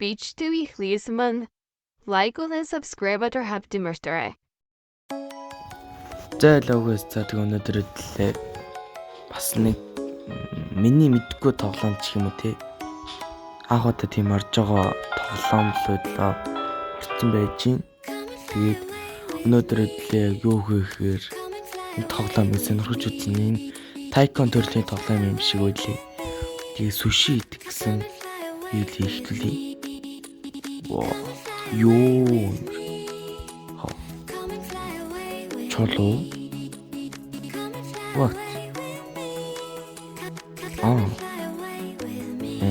Бичдэг ихлийсмэн like болон subscribe дарахаа битгий мартаарай. За, hello guys, за, тэг өнөөдөр хэллээ. Бас нэг миний мэдгүй тоглоом ч юм уу те. Анх удаа тийм орж байгаа тоглоом л өдлөө орсон байж гин. Тэгээд өнөөдөр хэллээ яг юу хийхээр энэ тоглоомыг сонирхож үзсэн. Энэ Tycoon төрлийн тоглоом юм шиг байлээ. Тэгээ суши идэх гэсэн хэл ихлээ. Воо. Юу? Хоо. Чулуу. What? Аа. Э.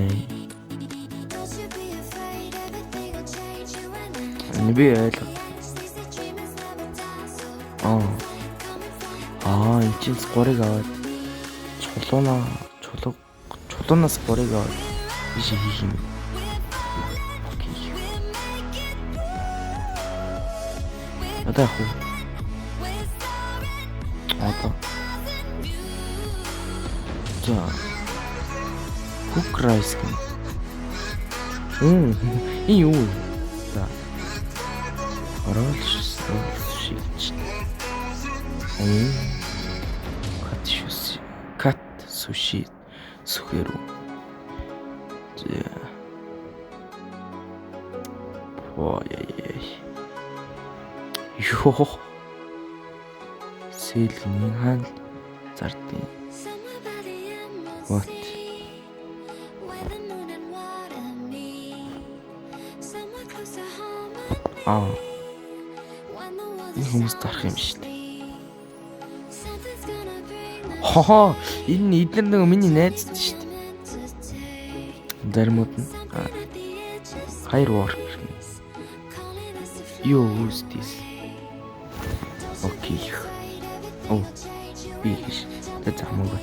Энэ би ойлго. Аа. Аа, энэ чинь гурыг аваад чулуунаа чулуу чулуунаас гурыг аваад тийш хийх юм. Okay. Одоо яг уу. Одоо. За. Cook rice гэнэ. Энэ юу вэ? За. Roll sushi гэж. Cut sushi. Cut sushi сүхэрүү. За. Ой яй. Йоо. Сэлгний хаан зардын. What? Аа. Энэ хүмүүс дарах юм шүү дээ. Хохоо, энэ эдгээр нөгөө миний найз шүү дээ. Заримуд нь hire worker. Yo, who's this? Okay. Оо, би гэж. За, хамаагүй.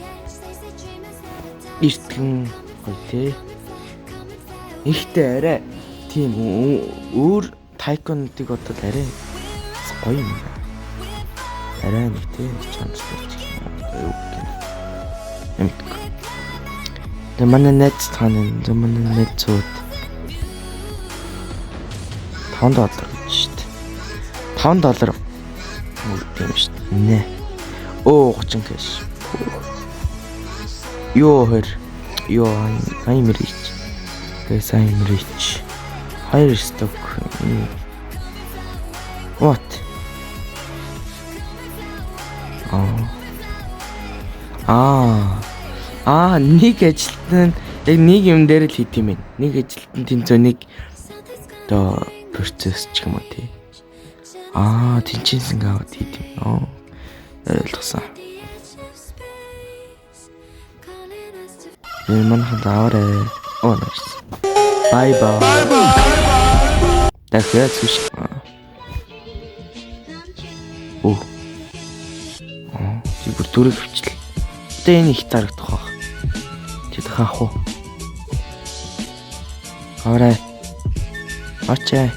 Эртгэн гоё те. Ихтэй арай тийм өөр tycoon-ыг бодвол арай гоё юм байна. Арай нэг те чанартай ч юм уу. Одоо юу гэх юм. Мэдгүй. Тэгээ манай найз тааны, манай найзууд 5 доллар гэж шүү дээ. 5 доллар өгд юм шүү дээ. Нэ. Оо, 30 cash. Йоо хэр. Йоо, I'm rich. Guys, I'm rich. Higher stock. What? Аа. Аа. Аа, нэг ажилтан яг нэг юм дээр л хийд юм байна. Нэг ажилтан тэнцүү нэг одоо процесс ч юм уу тий. Аа, тэнцэнсэн аваад хийд юм. Аа. Ойлгосон. Энэ манайхан аваарай. Оо, nice. Bye bye. Дахиад сүш. Оо. Аа, чи бүр дөрөв хвчлээ. Одоо энэ их зарагдах байх. Чи хаах уу? Аваарай. Очээ.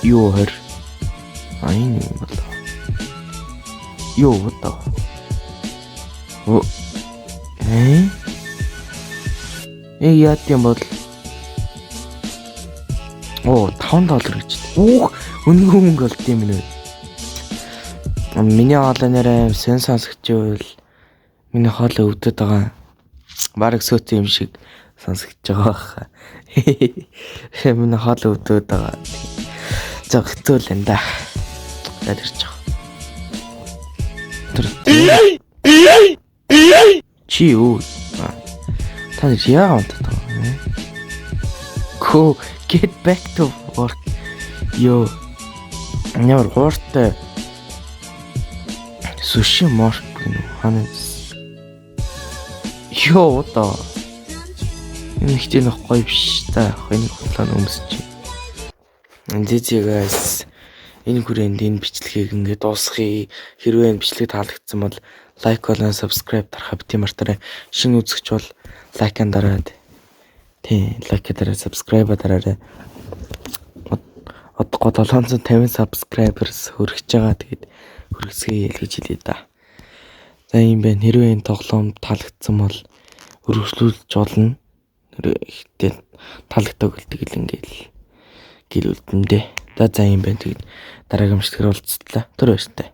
Юу хэр? А, энэ юм бол. Юу, what the? Оо. Э? Э, яат юм бол? Оо, 5 доллар гэж. Үүх, үнэгүй мөнгө олд юм нэ. Миний хоолой нэрээ сэн сонсогч байвал миний хоолой өвдөд байгаа. Бараг сөөцөн юм шиг сонсогдож байгаа баха. Миний хоолой өвдөд байгаа. За, хэцүү л энэ да. За, ирж байгаа. Тэр чи юу? Та нар яа унтаад байгаа юм? Go get back to work. Йоо. Ямар хууртай суши морк гэнэ хана. Йоо, одоо. Энэ ихтэй нэг гоё биш та. Энийг хутлаа өмсч. GG guys. Энэ хүрээнд энэ бичлэгийг ингээд дуусгая. Хэрвээ энэ бичлэг таалагдсан бол like болон subscribe дарахаа битгий мартаарай. Шинэ үзэгч бол like дараад, тий, like дараад, subscribe дараарай. Одоо 750 subscribers хүрэж байгаа. Тэгээд хүргэсгээ гэж хэлье да. За, ийм байна. Хэрвээ энэ тоглоом таалагдсан бол өргөжлүүлж болно. Гэхдээ Таалагддаг л тэгэл ингээл гэл үлдэн дээ. За за юм байна. Тэгээд дараагийн бичлэгээр уулзтлаа. Түр баяртай.